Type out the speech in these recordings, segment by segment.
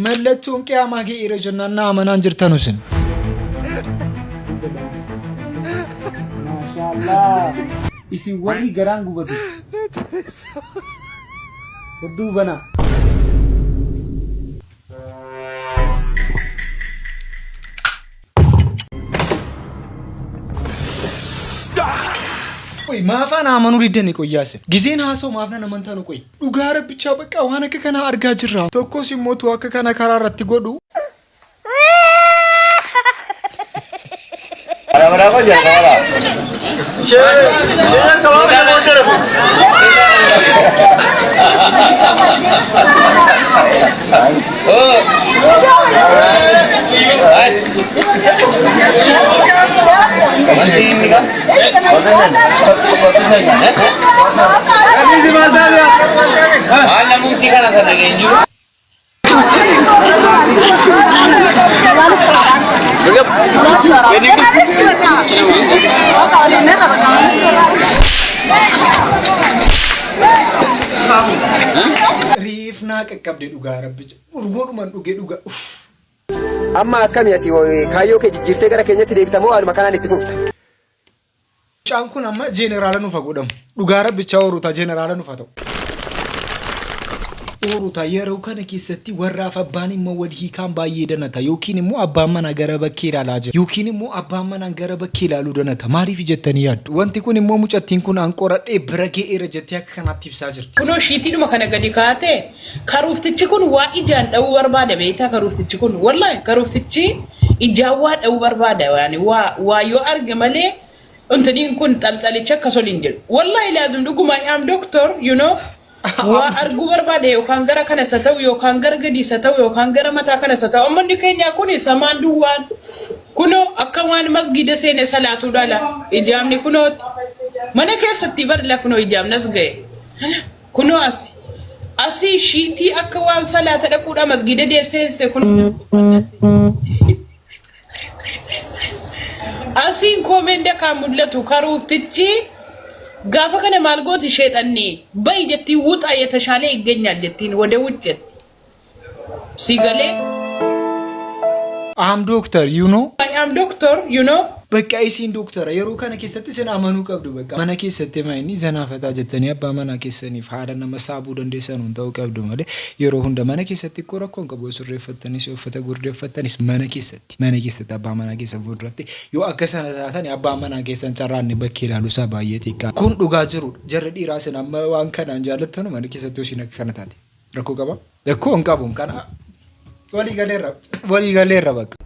Mallattoon qiyaamaa ga'eera jennaan na amanaan jirtanu isin. Maashaallah. Isin warri garaan gubatu. Hedduu banaa. Qoy maafaa na amanuu diddani qoyyaa isin. Gizeen haasa'u maaf nan amantanu qoy. Dhugaa rabbichaa baqqaa waan akka kanaa argaa jirra. Tokkos immoo tu akka kana karaa irratti godhu. Reef naa qaqqabde dhugaa rabbicha. Urgoodhuman dhuge dhuga. Uff. Amma akkami ati kaayyoo kee jijjiirtee gara keenyatti deebita moo haaluma kanaan itti fufta? Mucaan kun amma jeeneraala nuuf haa godhamu. Dhugaa rabbichaa Oruutaa jeeneraala nuuf haa ta'u. Oruutaa yeroo kana keessatti warraaf abbaan immoo wal hiikaan baay'ee danata yookiin immoo abbaan manaa gara bakkee ilaalaa jira yookiin immoo abbaan manaan gara bakkee ilaaluu danata maaliif jettanii yaaddu? Wanti kun immoo mucattiin kun an qoradhee bira ga'eera jettee akka kanaatti ibsaa jirti. Kunoo shiitiidhuma kana gadi kaatee karuuftichi kun waa ijaan dha'uu barbaada beektaa karuuftichi kun wallahi karuuftichi ijaan waa dha'uu barbaada yaani waa waa yoo arge malee intiniin kun xalxalicha akkas ol hin jedhu wallahi laazim dhuguma I am doctor you know waa arguu barbaada yookaan gara kana isa ta'u yookaan gara gadi isa ta'u yookaan gara mataa kana isa ta'u ummanni keenya kun samaan duwwaan kunoo akka waan masgiida seene salaatuu dhala ijaamni kunoo mana keessatti barla kunoo ijaamnas ga'e Kunoo asi. Asii shiitii akka waan salaata dhaquudha masgiida deebseesse kun. Asiin koomeen dakaa mul'atu karuuftichi gaafa kana maal gooti sheexanni ba'i jettiin wuxaa yetashaalee iggenyaal jettiin wada wuc jetti. Si galee. I'm doctor, you know. I am doctor, you know. Bakka isiin doktara yeroo kana keessatti isin amanuu qabdu bakka mana keessatti maa inni zanaafataa jettanii abbaa manaa keessaniif haadha nama saabuu dandeessan hun ta'uu qabdu malee yeroo hunda mana keessatti ikkoo rakkoon qabu yoo sirreeffattanis yoo uffata gurdeeffattanis mana keessatti mana keessatti abbaa manaa keessan fuulduratti yoo akka sana taatan abbaa manaa keessan carraanni bakkee ilaalu isaa baay'ee xiqqaa kun dhugaa jirudha jarri dhiiraa isin amma waan kanaan jaallattanu mana keessatti yoo isin akka kana taate Rakkoo qaba? Rakkoo hin qabu. Kana walii galeerra walii galeerra bakka.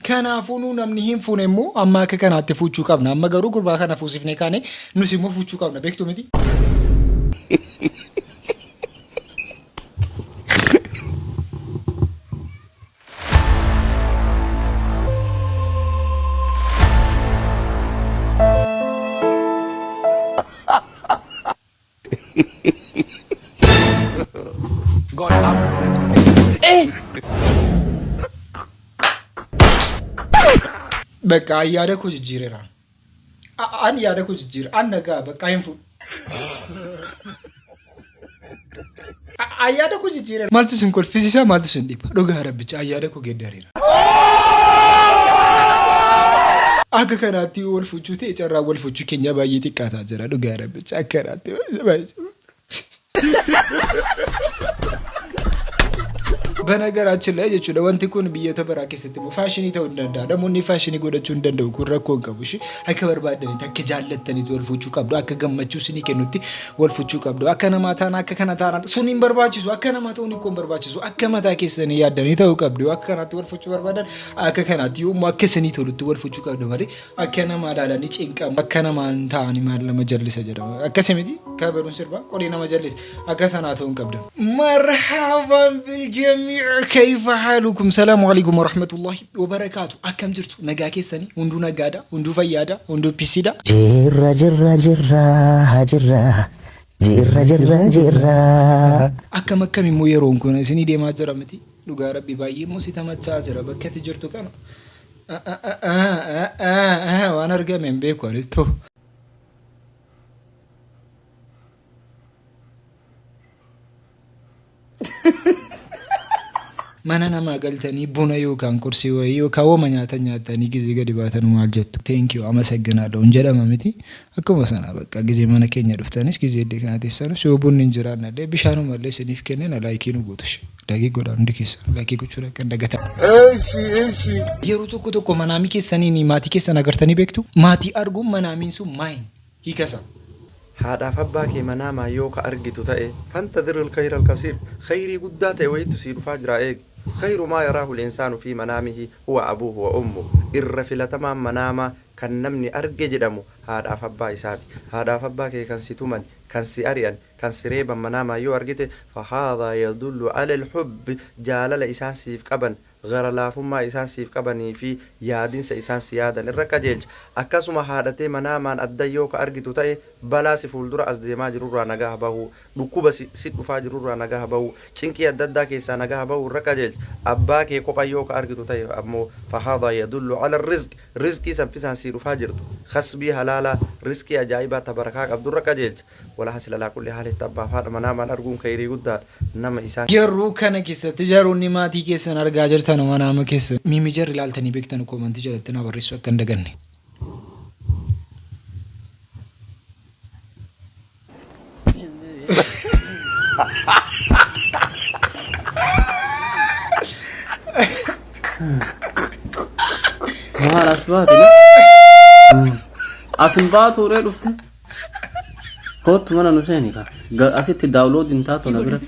Kanaafuu nu namni hin fuune immoo amma akka kanaatti fuuchuu qabna. Amma garuu gurbaa kana fuusifnee kaane nus immoo fuuchuu qabna. Beektu miti? God have mercy. Bakka an yaada koo jijjiireera. An yaada koo jijjiire. An nagaa bakka hin fuudhu. An yaada koo jijjiireera. Maaltu isin kolfisiisa maaltu isin dhiba? Dhugaa rabbicha an yaada koo geeddareera. Akka kanaatti wal fuchuu ta'e carraan wal fuchuu keenya baay'ee xiqqaataa jira dhugaa rabbicha akka kanaatti baay'ee. በነገራችን ላይ jechuudha wanti kun biyyoota biraa keessatti immoo faashinii ta'uu hin danda'a. Namoonni faashinii godhachuu hin danda'u kun rakkoo hin qabu. Ishee akka barbaadanitti akka jaallattanitti wal fuchuu qabdu akka gammachuu isinii kennutti wal fuchuu qabdu. Akka namaa taana akka kana taana sun hin barbaachisu. Akka namaa ta'uun ikkoo hin barbaachisu. Akka mataa keessanii yaaddanii ta'uu qabdu. Yoo akka kanaatti wal fuchuu barbaadan akka kanaatti yoo immoo akka isinii tolutti wal fuchuu qabdu malee akka namaa ilaalanii cinqamu. Akka namaan ta'anii maal nama jallisa jedhama. Akkasii miti kabaruun sirbaa qorii nama jallisa. Akka sanaa ta'uu hin qabdan. Marhaban biljamii kayfa haalukum salaamu alaikum warahmatullahi wabarakaatu. Akkam jirtu nagaa keessanii hunduu nagaadha hunduu fayyaadha hunduu pisiidha. Jirra jirra jirra jirra jirra jirra jirra. Akkam akkam immoo yeroon kun isinii deemaa jira miti dhugaa rabbi baay'ee immoo si tamachaa jira bakka ati jirtu kana waan argame hin beeku anis ta'u. Mana namaa galtanii buna yookaan qursii wayii yookaan wama nyaatan nyaatanii gizee gadi baatan maal jettu? "Thank you, አመሰግናለሁ" hin jedhama miti? Akkuma sana bakka gizee mana keenya dhuftanis, gizee iddoo kana teessanus, yoo bunni hin jiraanne illee bishaanuma illee isiniif kennina, like nu gootu. Like godhaa, hundi keessan like gochuudha kan dagatan. Yeroo tokko tokko manaamii keessaniin maatii keessan agartanii beektu? Maatii arguun manaamiin sun maayin hiikasa? Haadhaaf abbaa kee manaamaa yoo ka argitu ta'e, فانتظر الخير الكثير, khayrii guddaa ta'e wayitu sii dhufaa jira eegi. خير ما يراه الإنسان في منامه هو أبوه وأمه. Irra filatamaan manaamaa kan namni arge jedhamu haadhaaf abbaa isaati. Haadhaaf abbaa kee kan si tuman, kan si ari'an, kan si reeban manaamaa yoo argite, فهذا يدل على الحب, jaalala isaan siif qaban, gara laafummaa isaan siif qabanii fi yaadinsa isaan si yaadan irra qajeelcha. Akkasuma haadhatee manaamaan adda yoo ka argitu ta'e, balaa si fuuldura as deemaa jirurraa nagaa bahuu, dhukkuba si dhufaa jirurraa nagaa bahuu, cinqii adda addaa keessaa nagaa bahuu irra qajeelcha. Abbaa kee kopha yoo ka argitu ta'e ammoo, فهذا يدل على الرزق, rizqii saffisaan si dhufaa jirtu, kasbii halaalaa, rizqii ajaa'ibaa tabarakaa qabdu irra qajeelcha. Walaa hasilaa kulli haalitti abbaaf haadha manaamaan arguun khayrii guddaadha nama isaan. Yeroo kana keessatti jaroonni maatii keessan argaa jirtan manaama keessa. Mimi jarri ilaaltanii beektan comment jalatti na barreessuu akka hin daganne. Maal as baate? As hin baatu ree dhufte? Kootu mana nu seeni ka. Asitti download hin taatu na bira.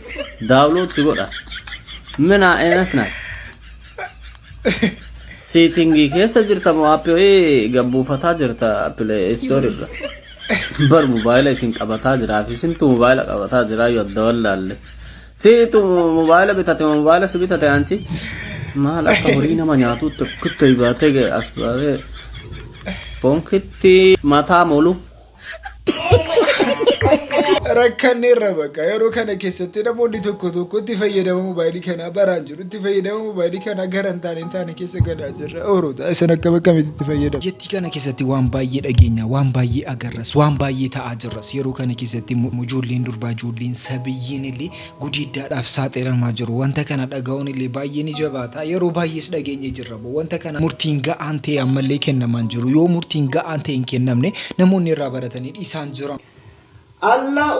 Download si godha. Mina eenat na. Setting keessa jirta moo app gabbuufataa jirta Play Store irra? Bar mobaayila isin qabataa jira fi isintu mobaayila qabataa jira yoo adda wallaalle. Siitu mobaayila bitate, mobaayila si bitate anchi. Maal akka horii nama nyaatu tokkotti baatee as baatee. Bonkitti mataa molu. Rakkanneerra bakka. Yeroo kana keessatti namoonni tokko tokko itti fayyadama moobaayilii kanaa baraan jiru. Itti fayyadama moobaayilii kanaa gara hin taane keessa gadaa jirra. Ooroota isin akkam akkamitti itti fayyadamu? Jettii kana keessatti waan baay'ee dhageenya, waan baay'ee agarras, waan baay'ee ta'aa jirras. Yeroo kana keessatti ijoolleen durbaa, ijoolleen sabiyyiin illee gudiiddaadhaaf saaxilamaa jiru. Wanta kana dhaga'uun illee baay'ee ni jabaata. Yeroo baay'ees dhageenye jirra. Wanta kana murtiin ga'aan ta'e ammallee kennamaan jiru. Yoo murtiin ga'aan ta'e hin kennamne, namoonni irraa baratanii isaan jiran. Allah,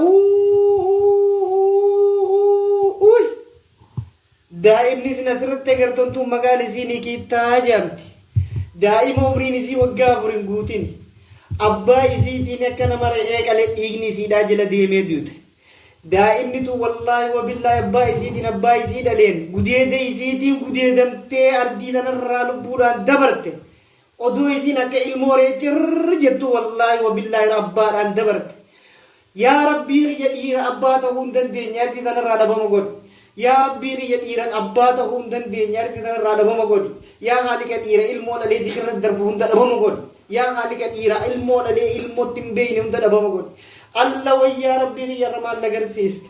uy, daa'imni isin asirratti agartan tun maqaan isii Nikiittaa jedhamti. Daa'ima umriin isii waggaa 4 hin guutin. Abbaa isiitiin akka nama re'ee qalee dhiigni isiidhaa jala deemee duute. Daa'imni tun wallaahi wabillaahi abbaa isiitiin, abbaa isii dhaleen gudeeda isiitiin gudeedamtee ardii tanarraa lubbuudhaan dabarte. Oduu isiin akka ilmoo re'ee cirri jettu wallaahi wabillaahi abbaadhaan dabarte. Yaa Rabbii kiyya, dhiira abbaa ta'uu hin dandeenye ardii tanarraa dhabama godhi. Yaa Rabbii kiyya, dhiira abbaa ta'uu hin dandeenye ardii tanarraa dhabama godhi. Yaa Haaliqa, dhiira ilmoo dhalee dikirra darbu hunda dhabama godhi. Yaa Haaliqa, dhiira ilmoo dhalee ilmootti hin beekne hunda dhabama godhi. Alla wayyaa, Rabbii kiyya irra maal agarsiiste?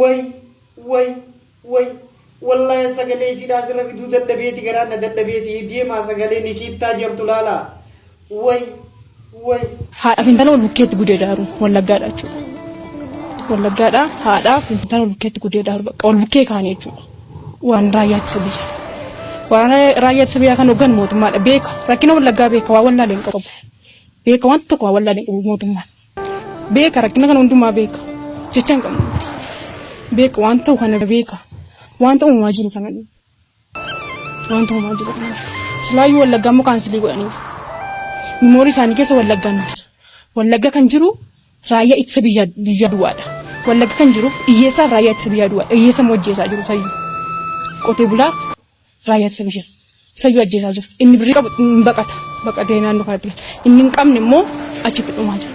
Way way way, wallaahi sagalee isiidhaa asirra fiduu dadhabeeti, garaan na dadhabeeti. Deemaa sagalee Nikiittaa jedhamtu laalaa. Way way. Haadhaaf intala wal bukkeetti gudeedaaru Wallaggaadha jechuudha. Wallaggaadha, haadhaaf intala wal bukkeetti gudeedaaru, bakka wal bukkee kaanii jechuudha. Waan raayyaa ittisa biyya. Waan raayyaa ittisa biyyaa kan hoggan mootummaadha, beeka. Rakkina Wallaggaa beeka, waan wallaalee hin qabu. Beeka, waan tokko waan wallaalee hin qabu mootummaan. Beeka, rakkina kana hundumaa beeka. Jecha hin qabnu nuti. Beeka, waan ta'u kana beeka. Waan ta'u uumamaa jiru kana. Waan ta'u uumamaa jiru kana. Silaayyuu Wallaggaa immoo cancel godhaniiru. Memory isaanii keessa Wallaggaan hin jiru. Wallagga kan jiru raayyaa ittisa biyyaa duwwaadha. Wallagga kan jiru hiyyeessaaf raayyaa ittisa biyyaa duwwaadha. Hiyyeessa immoo ajjeesaa jiru sayyuu. Qotee bulaa raayyaa ittisa biyyaa sayyuu ajjeesaa jiru. Inni birrii qabu hin baqata. Baqatee naannoo kanatti gala. Inni hin qabne immoo achitti dhumaa jira.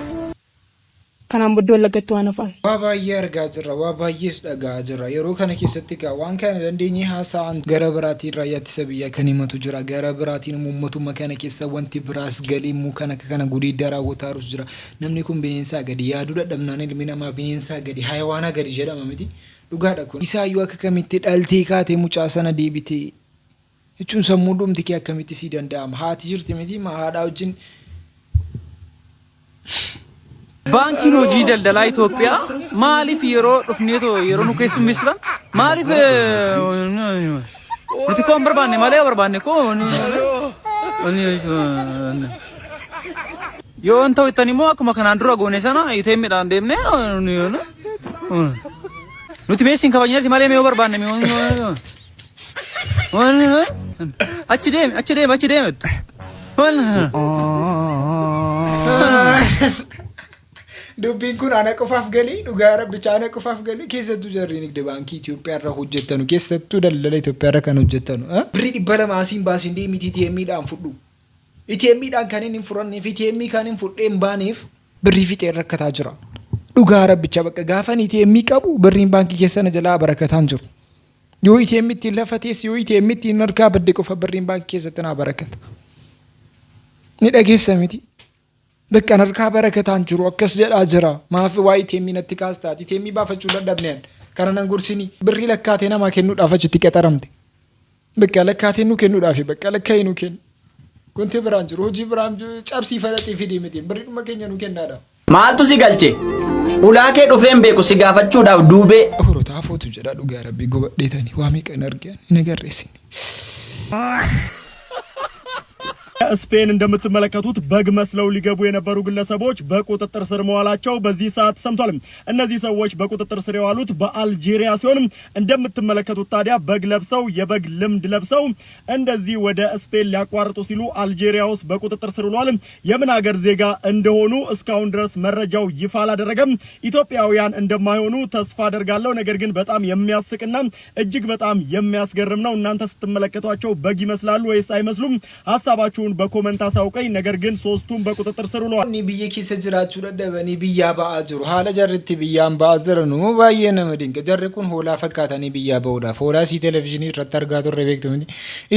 Kanaan booddee Wallaggatti waan hafan. Waa baay'ee argaa jirra, waa baay'ees dhaga'aa jirra. Yeroo kana keessatti egaa waan kana dandeenyee haasa'an, gara biraatiin raayyaa ittisa biyyaa kan himatu jira. Gara biraatiin immoo uummatuma kana keessa wanti biraas galee immoo kan akka kana gudeeddaa raawwataarus jira. Namni kun bineensaa gadi yaaduu dadhabnaan, ilmi namaa bineensaa gadi, hayawaanaa gadi jedhama miti. Dhugaadha kun. Isaayyuu akka kamitti dhaltee kaatee mucaa sana deebitee jechuun sammuu dhumti kee akkamitti sii danda'ama? Haati jirti miti, ma haadhaa wajjin. Baankiin hojii daldalaa Itoophiyaa maaliif yeroo dhufneetoo yeroo nu keessummeessuudhaan maaliif nuti koo hin barbaanne malee barbaanne koo yoo hin ta'u ittan immoo akkuma kanaan dura goone sana ATMdhaan deemnee nuti meessi hin kabajneeti malee mee yoo barbaanne achi deeme achi deeme achi deeme. Dubbiin kun ana qofaaf galii, dhugaa rabbicha ana qofaaf galii. Keessattuu jarri nigda baankii Itoophiyaa irra hojjettanu, keessattuu daldala Itoophiyaa irra kan hojjettanu. Birrii 200 asiin baasiin deemiti ATMdhaan fudhu. ATMdhaan kan inni hin furanneef, ATM kan hin fudhee hin baaneef birrii fixee rakkataa jira. Dhugaa rabbicha bakka gaafan ATM qabu birriin baankii keessa na jalaa barakataan jiru. Yoo ATM ittiin lafa teesse, yoo ATM ittiin harkaa badde qofa birriin baankii keessatti naa barakata. Ni dhageessa miti. Bakka harkaa barakataan jiru akkas jedhaa jira. Maaf waa ATM natti kaastaati? ATM baafachuu dadhabneen. Kana nan gorsini. Birrii lakkaatee namaa kennuudhaaf achitti qaxaramte. Bakka lakkaatee nu kennuudhaaf bakka lakkaa'ee nu kennu. Wanti biraan jiru hojii biraan cabsii falaxii fidii miti. Birriidhuma keenya nu kennaadha. Maaltu si galche? Ulaa kee dhufeen beeku si gaafachuudhaaf duubee. Horotaa footu jedha, dhugaa rabbii gubadheetanii waa meeqa hin argan hin agarreessin. ስፔን እንደምትመለከቱት በግ መስለው ሊገቡ የነበሩ ግለሰቦች በቁጥጥር ስር መዋላቸው በዚህ ሰዓት ተሰምቷል። እነዚህ ሰዎች በቁጥጥር ስር የዋሉት በአልጄሪያ ሲሆን እንደምትመለከቱት ታዲያ በግ ለብሰው የበግ ለምድ ለብሰው እንደዚህ ወደ ስፔን ሊያቋርጡ ሲሉ አልጄሪያ ውስጥ በቁጥጥር ስር ውለዋል። የምን ሀገር ዜጋ እንደሆኑ እስካሁን ድረስ መረጃው ይፋ አላደረገም። ኢትዮጵያውያን እንደማይሆኑ ተስፋ አደርጋለሁ። ነገር ግን በጣም የሚያስቅና እጅግ በጣም የሚያስገርም ነው። እናንተ ስትመለከቷቸው በግ ይመስላሉ ወይስ አይመስሉም? ሀሳባችሁን በ comment አሳውቁኝ። ነገር ግን ሶስቱም በቁጥጥር ስር ውለዋል። Inni biyya keessa jiraachuu dadhabanii biyyaa ba'aa jiru. Haala jarri itti biyyaan ba'aa jiran baay'ee nama dinqa. Jarri kun hoolaa fakkaatanii biyyaa ba'uudhaaf, hoolaa isii televezyiinii irratti argaa turre beektu miti.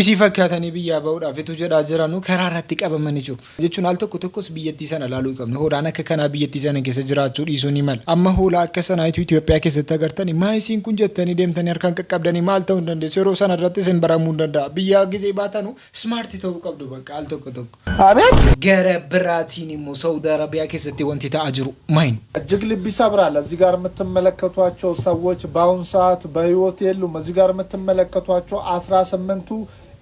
Isii fakkaatanii biyyaa ba'uudhaaf itu jedhaa jiranu karaa irratti qabamanii jiru. Jechuun al tokko tokkos biyyattii sana ilaaluu qabna. Hoolaan akka kanaa biyyattii sana keessa jiraachuu dhiisuu ni mala. Amma hoolaa akka sanaa itu Itoophiyaa keessatti agartanii maa isiin kun jettanii deemtanii harkaan qaqqabdanii maal ta'uu hin dandeessu. Yeroo sana irratti isin baramuu hin danda'a. Biyyaa gizee baatanu smart ta'uu qabdu bakka al tokko tokko. Gara biraatiin immoo Saawud Arabiyaa keessatti wanti ta'aa jiru mayin? እጅግ ልብ ይሰብራል። እዚህ ጋር የምትመለከቷቸው ሰዎች በአሁኑ ሰዓት በህይወት የሉም። እዚህ ጋር የምትመለከቷቸው 18ቱ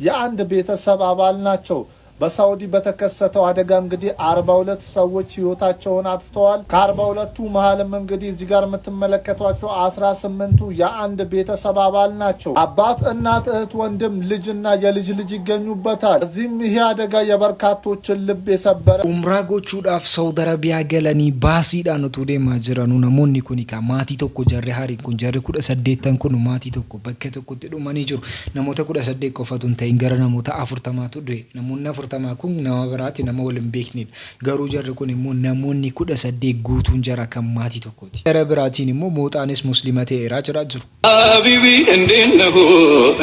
የአንድ ቤተሰብ አባል ናቸው። በሳውዲ በተከሰተው አደጋ እንግዲህ 42 ሰዎች ህይወታቸውን አጥተዋል። ከ42ቱ መሀልም እንግዲህ እዚህ ጋር የምትመለከቷቸው 18ቱ የአንድ ቤተሰብ አባል ናቸው። አባት፣ እናት፣ እህት፣ ወንድም፣ ልጅና የልጅ ልጅ ይገኙበታል። እዚህም ይሄ አደጋ የበርካቶችን ልብ የሰበረ Umraa gochuudhaaf Saawud Arabiyaa galanii baasiidhaan utuu deemaa jiranuu namoonni kun egaa maatii tokko, jarri hariin kun, jarri 18n kun maatii tokko bakka tokkotti dhumanii jiru. Namoota 18 qofatu hin ta'in, gara namoota 40tu du'e. Namoonni 40 kun nama biraati, nama wal hin beeknedha. Garuu jarri kun immoo namoonni 18 guutuun jara kan maatii tokkooti. Gara biraatiin immoo mooxaanis musliima ta'eeraa jira jiru. ሀቢቢ እንዴት ነሁ?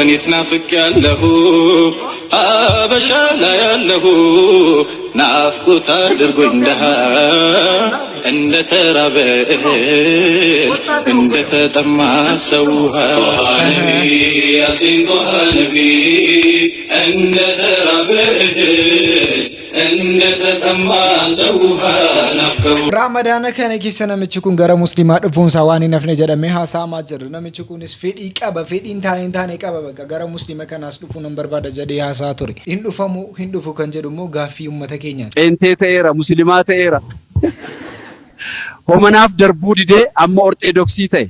እኔስ ናፍቄያለሁ፣ አበሻ ላይ ያለሁ ናፍቆት አድርጎኝ ደሃ እንደ ተራበ እህል እንደ ተጠማ ሰው ነቢ ያሲን ጦሃ ነቢ እንደ ተራበ እህል እንደ ተጠማ ሰው ውሃ ናፍቀው Raamadaana kana keessa namichi kun gara musliimaa dhufuunsaa waan hin hafne jedhamee haasa'amaa jira. Namichi kunis fedhii qaba, fedhii hin taane qaba, bakka gara musliima kanaas dhufuu nan barbaada jedhee haasa'aa ture. Hin dhufamu hin dhufu kan jedhu immoo gaaffii uummata keenyaati. Pheenxee ta'eera, musliimaa ta'eera. Homanaaf darbuu didee amma ortodoksii ta'e.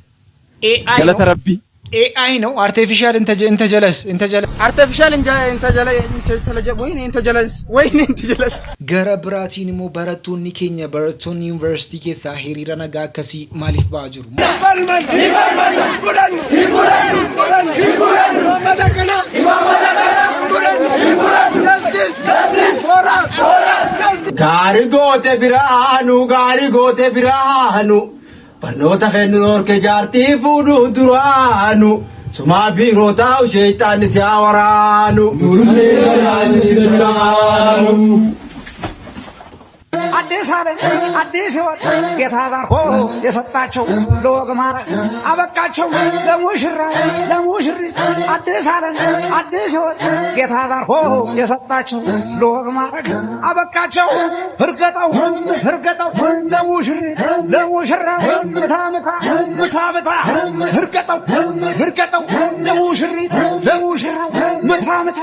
Galata Rabbii. AI ነው, artificial intelligence. Artificial intelligence, ወይኔ intelligence, ወይኔ intelligence. Gara biraatiin immoo barattoonni keenya, barattoonni yuunivarsiitii keessaa hiriira nagaa akkasii maaliif ba'aa jiru? Gaarii goote biraanu, gaarii goote biraanu, barnoota kennu dhorke jaartii fuudhuu duraanu, sumaa biiroo taa'u sheeyxaanni si haa waraanu. Nullee duraanu. አዲስ ዓለም አዲስ ሕይወት ጌታ ባርኮ የሰጣቸው ለወግ ማዕረግ አበቃቸው ለሙሽራ ለሙሽሪት አዲስ ዓለም አዲስ ሕይወት ጌታ ባርኮ የሰጣቸው ለወግ ማዕረግ አበቃቸው። እርገጠው እርገጠው ለሙሽሪት ለሙሽራ ምታ ምታ ምታ ምታ እርገጠው እርገጠው ለሙሽሪት ለሙሽራው ምታ ምታ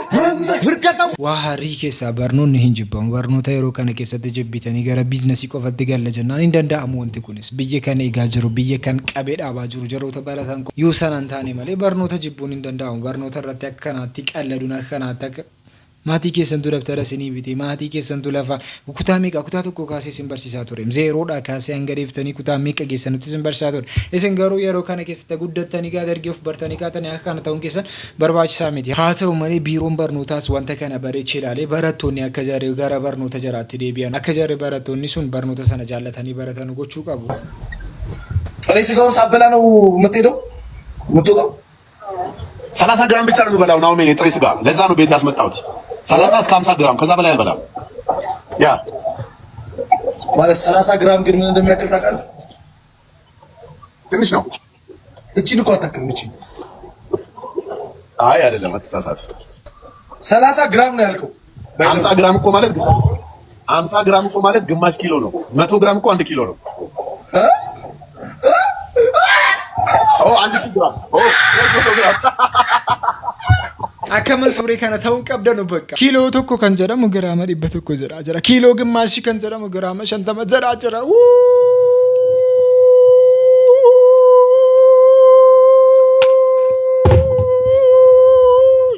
እርገጠው። Waa harrii keessaa barnoonni hin jibbamu. Barnoota yeroo kana keessatti jibbitanii gara biizinasii qofatti galla jennaan hin danda'amu wanti kunis. Biyya kan eegaa jiru, biyya kan qabee dhaabaa jiru jaroota baratan yoo sana hin taane malee barnoota jibbuun hin danda'amu. Barnoota irratti akka kanaatti qalladuun akka kanaatti akka maatii keessantu dabtara isinii bite, maatii keessantu lafa kutaa meeqa kutaa tokko kaasee isin barsiisaa ture. Zeeroodhaa kaasee hanga deeftanii kutaa meeqa geessanutti isin barsiisaa ture. Isin garuu yeroo kana keessatti guddattanii gaa dargee of bartanii kaatanii akka kana ta'uun keessan barbaachisaa miti. Haa ta'u malee biiroon barnootaas wanta kana bareechee ilaalee barattoonni akka jaree gara barnoota jaraatti deebi'an akka jaree barattoonni sun barnoota sana jaallatanii baratan gochuu qabu. ጥሬ ስጋውን ሳበላ ነው የምትሄደው የምትወጣው? 30 ግራም ብቻ ነው የምበላው ናኦሚ፣ የጥሬ ስጋ። ለዛ ነው ቤት ያስመጣሁት። 30 እስከ 50 ግራም፣ ከዛ በላይ አልበላም። ያ ማለት 30 ግራም ግን ምን እንደሚያክል ታውቃለህ? ትንሽ ነው። እቺን እኮ አታክልም። እቺን አይ አይደለም፣ አትሳሳት። 30 ግራም ነው ያልከው። 50 ግራም እኮ ማለት 50 ግራም እኮ ማለት ግማሽ ኪሎ ነው። 100 ግራም እኮ 1 ኪሎ ነው። ኦ 1 ኪሎ ግራም፣ ኦ 100 ግራም። Akka suuree kana ta'uu qabdanu bakka. Kiiloo tokko kan jedhamu giraama 100 jedhaa jira. Kiiloo gimmaashii kan jedhamu giraama 50 jedhaa jira.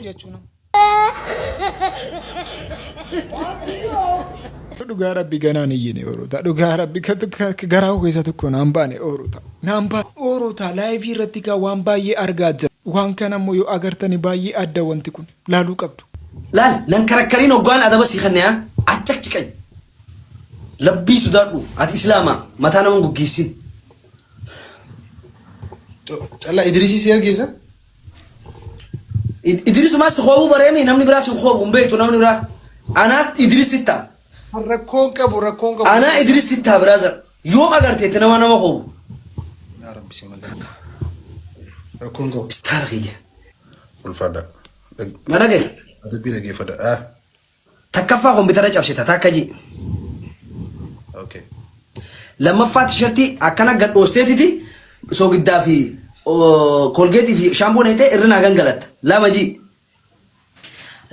Jechuun. Dhugaa rabbi ganaan iyyine oorota. Dhugaa rabbi garaa keessa tokko naan baane oorota. Naan baane oorota live irratti gaa waan baay'ee argaa jira. Waan kana immoo yoo agartani baay'ee adda wanti kun laaluu qabdu. Laal nan karakkariin hoggaan adaba sii kennee achakchiqan. Labbii sodaadhu, ati islaamaa mataa nama hin guggeessin. Callaa Idrisii si argeessa? Idrisumaa si hoobuu bareemi, namni biraa si hoobu hin beektu namni biraa. Anaa Idris sitta. Rakkoon qabu, rakkoon qabu. Anaa Idris sitta, brother. Yoom agarteetti nama nama hoobu? Yaa Rabbi si malee. Rakkoon qabu. Istaara kiyya. Ulfaadha. Na dhagaye. Adabbii dhageeffadha. Ah. Takkaffaa kompiitara cabsita takka ji. Okay. Lammaffaa tishartii akkana gad dhoosteetiti soogiddaa fi Colgate fi shampoo naqxee irra naa gangalatta. Lama ji.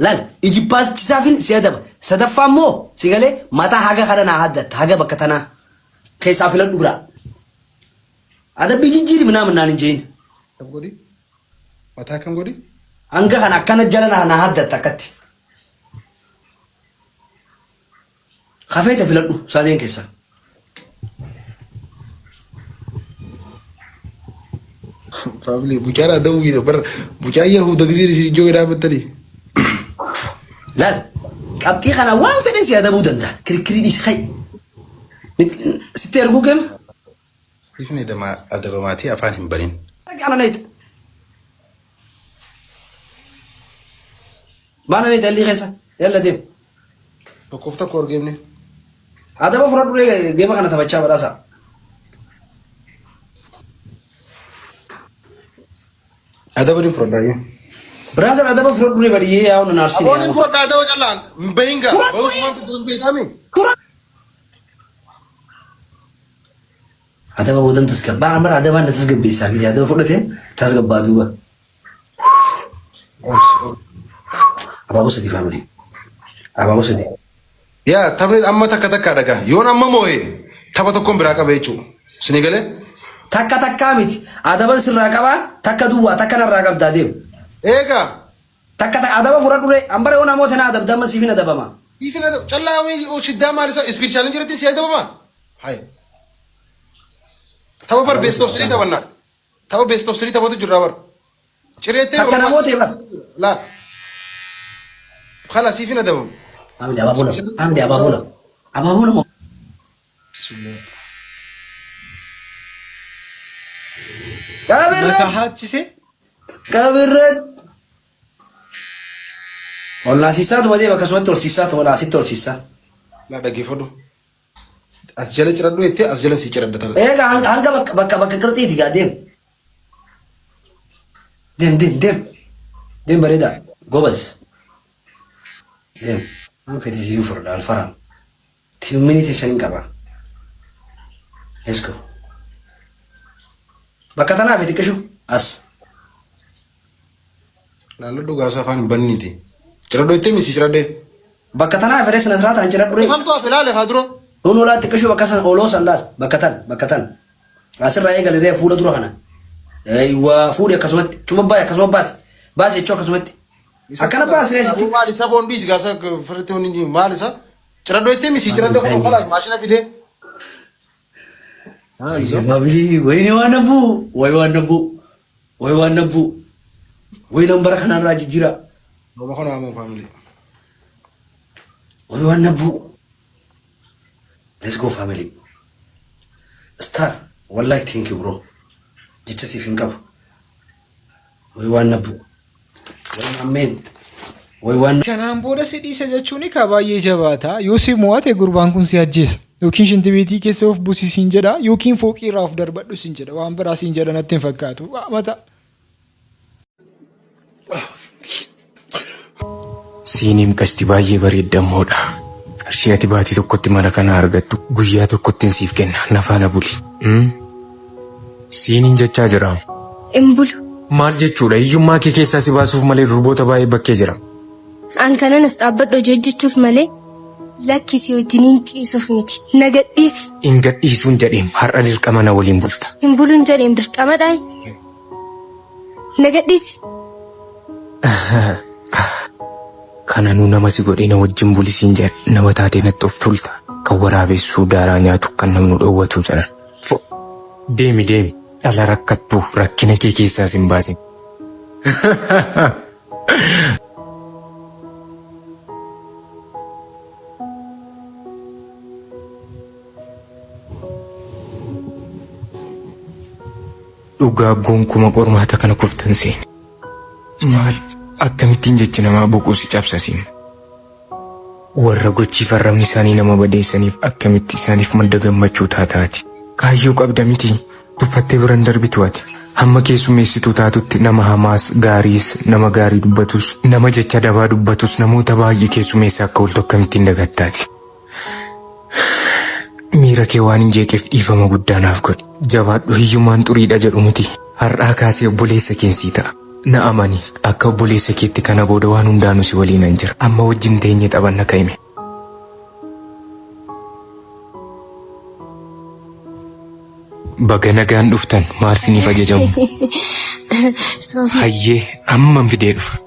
Laal ijibbaasisaafin si adaba. Sadaffaa immoo si galee mataa haga kana naa haddatta haga bakka tanaa keessaa filadhu biraa. Adabbii jijjiiri minaa naan hin jeeyin. Kam godhi? Mataa kam godhi? Hanga kana akkana jala naa haddatta akkatti. Kafeeta filadhu sadeen keessaa. Family mucaan adawwiidha bar, mucaan Yahuda giseen isin ijoo dhaabattanii. Laal qabxii kana waan fedhen si adabuu danda'a. Kirkirii dhiisi kai. Sitti erguu keema? Ifni adabamaatii afaan hin banin. Ana neeta. Maana neeta illii keessa? Yalla deem. Tokkoof tokko argeemne. Adaba fudhadhu geema kana taphachaa badhaasa. Adaba ni fudhadhaa. Brother, adaba fudhadhu ree badiyyee yaa'u nan aarsin. Aboonni fudhadhaa adaba callaan hin bahin gaa. Bahuun beekami. Adaba boodan tasgabbaa mara adabaan na tasgabbeessaa gisee adaba fudhate tasgabbaa duuba. Abaaboo sadii, family. Abaaboo sadii. Yaa taphni amma takka takka dhagaa. Yoon amma moo'e tapha tokkoon biraa qaba jechuudha. Isinii galee? Takka takkaa miti. Adaban sirraa qabaa, takka duwwaa takka narraa qabdaa deemu. Eegaa. Takka takka adaba fudhadhu ree ambara yoo namoota na adabda amma siifin adabama. Siifin adaba callaa shiddaa maal isaa speed challenge irratti si adabama. Hayi. Tapha bar best of three taphannaa. Tapha best of three taphatu jirra bar. Cireettee. Takka namoota bar. Laa. Khala siifin adabamu. Family, abaaboo lama. Family, abaaboo lama. Abaaboo lama. Bismillah. Qabirratti. Mataa haachisee. Qabirratti. Ol naasisaatuma deema, akkasumatti ol siisaatuma naasitti ol siisaa. Laa dhaggeeffadhu. As jala ciradhu jettee as jala sii ciradha tana. Eega hanga bakka qirxiiti gaa deem. Deem deem deem. Deem bareedaa. Gobaz. Deem. Waan fedhe siin furdha alfaraan. Timmini teessan hin qaba. Let's go. Bakka tanaaf xiqqishu as. Laalladhu gaasa afaan hin banniiti. Ciradhu jettee misi ciradhee. Bakka tanaa fedhe sana sirraa ta'an ciradhu ree. Hamtu hafe laale haa dura. Nuun olaa xiqqishu bakka san oloo san laal bakka tan bakka tan. Asirraa eegali ree fuula dura kana. Eeywaa fuudhi akkasumatti cuma baay akkasuma baasi baasi jechuu akkasumatti. Akkana baasi ree sitti. Maal isa foon dhiisi gaasa firritti wanni hin maal isa. Ciradhu jettee misi ciradhee kun kalaas maashina fidee. Wayini waan nabbuu wayi waan nabbuu wayi waan nabbuu wayi nan bara kanarraa jijjiiraa. Roba kana ammoo family. Wayi waan nabbuu. Let's go family. Star wallahi thank you bro. Jecha siif hin qabu. Wayi waan nabbuu. Wayi ammeen. Wayi waan Kanaan booda si dhiisa jechuun ka baay'ee jabaata. Yoo si mo'ate gurbaan kun si ajjeesa. Yookiin shintibeetii keessa of busi siin jedha yookiin fooqii irraa of darbadhu siin jedha. Waan biraa siin jedha natti hin fakkaatu. Waa mata. Siiniim qashti baay'ee bareeddammoodha. Qarshii ati baatii tokkotti mana kana argattu guyyaa tokkottin siif kenna na faana buli. Siiniin jechaa jira. Hin bulu. Maal jechuudha hiyyummaa kee keessaa si baasuuf malee durboota baay'ee bakkee jira. An kanan as dhaabbadhu hojii hojjechuuf malee lakki si wajjiniin ciisuuf miti. Na gadhiisi. Hin gadhiisuun jedheem har'a dirqama na waliin bulta. Hin buluun jedheem dirqamadhaa. Na gadhiisi. Kananuu nama si godhee na wajjin buli siin jedhe nama taatee natti of tuulta. Kan waraabessuu daaraa nyaatu kan namnu dhoowwatu jedhan. Deemi deemi dhala rakkattu rakkina kee keessaa sin baasin. Dhugaa gonkuma qormaata kana kuftan seene. Maal akkamittiin jechi namaa boquu si cabsa siin. Warra gochiif arrabni isaanii nama badeessaniif akkamitti isaaniif madda gammachuu taata ati? Kaayyoo qabda mitii? Tuffattee bira hin darbitu ati. Hamma keessummeessituu taatutti nama hamaas, gaariis, nama gaarii dubbatus, nama jecha dabaa dubbatus namoota baay'ee keessummeessaa akka ooltu akkamittiin dagatta ati? Miira kee waanin jeeqeef dhiifama guddaa naaf godhi. Jabaadhu hiyyummaan xuriidha jedhu miti. Har'aa kaasee obboleessa keen sii ta'a. Na amani akka obboleessa keetti kana booda waan hundaanuu si waliinan jira. Amma wajjin teenyee taphanna ka'ime. Baga nagaan dhuftan maal siniif ajajamu? Soofii. Hayyee amman fidee dhufa.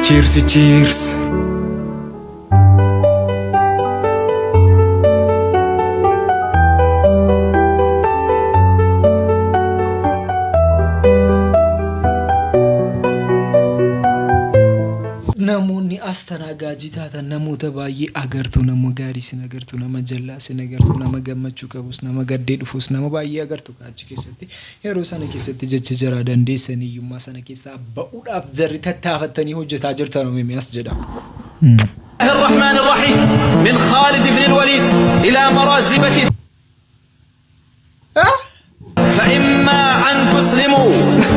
Cheers, cheers. Namoonni astanaagaajii taatan namoota baay'ee agartu nama gaarii sin agartu nama jallaa sin agartu nama gammachuu qabus nama gaddee dhufus nama baay'ee agartu achi keessatti Yeroo sana keessatti jecha jaraa dandeessanii hiyyummaa sana keessaa ba'uudhaaf jarri tattaafattanii hojjetaa jirtan OMS jedha. الرحمن الرحيم من خالد بن الوليد إلى مرازبة فإما أن تسلموا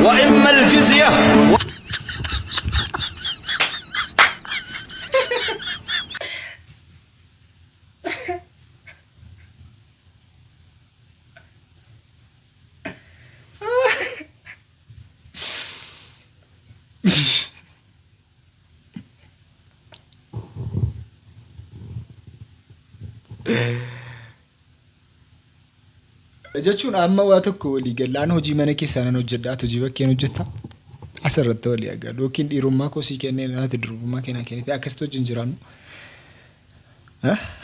وإما الجزية Jechuun amma waa tokko walii gallaan hojii mana keessaa nan hojjedha ati hojii bakkeen hojjetta asirratti walii agarru yookiin dhiirummaa koo sii kennee ati durbummaa kee naa kennite akkasitti wajjin jiraannu.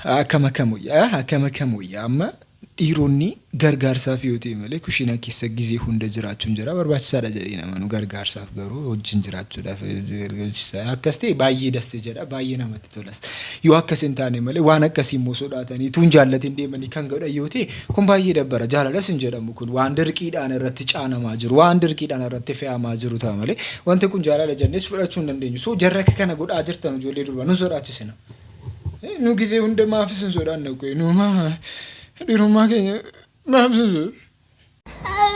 Akkam akkam wayya akkam akkam wayya amma Dhiironni gargaarsaaf yoo ta'e malee kushiinaa keessa gizee hunda jiraachuun jira barbaachisaadha jedhee hin amanu. Gargaarsaaf garuu wajjin jiraachuudhaaf akkas ta'e baay'ee das jedha baay'ee namatti tolas. Yoo akkas hin taane malee waan akkasii immoo sodaatanii utuu hin jaallatin deemanii kan godhan yoo ta'e kun baay'ee dabbara. Jaalalas hin jedhamu kun waan dirqiidhaan irratti caanamaa jiru waan dirqiidhaan irratti fe'amaa jiru ta'a malee wanti kun jaalala jennees fudhachuu hin dandeenyu. So jarri akka kana godhaa jirtan ijoollee durbaa nu sodaachisina. Nu gizee hunda maaf isin sodaanna qoy nu maa dhirummaa keenya maaf isin sodaanna.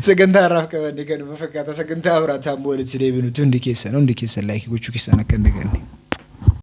Sagantaa har'aaf qabanne kanuma fakkaata. Sagantaa biraataan walitti deebinutti hundi keessan hundi keessan laayikii gochuu keessan akka hin daganne.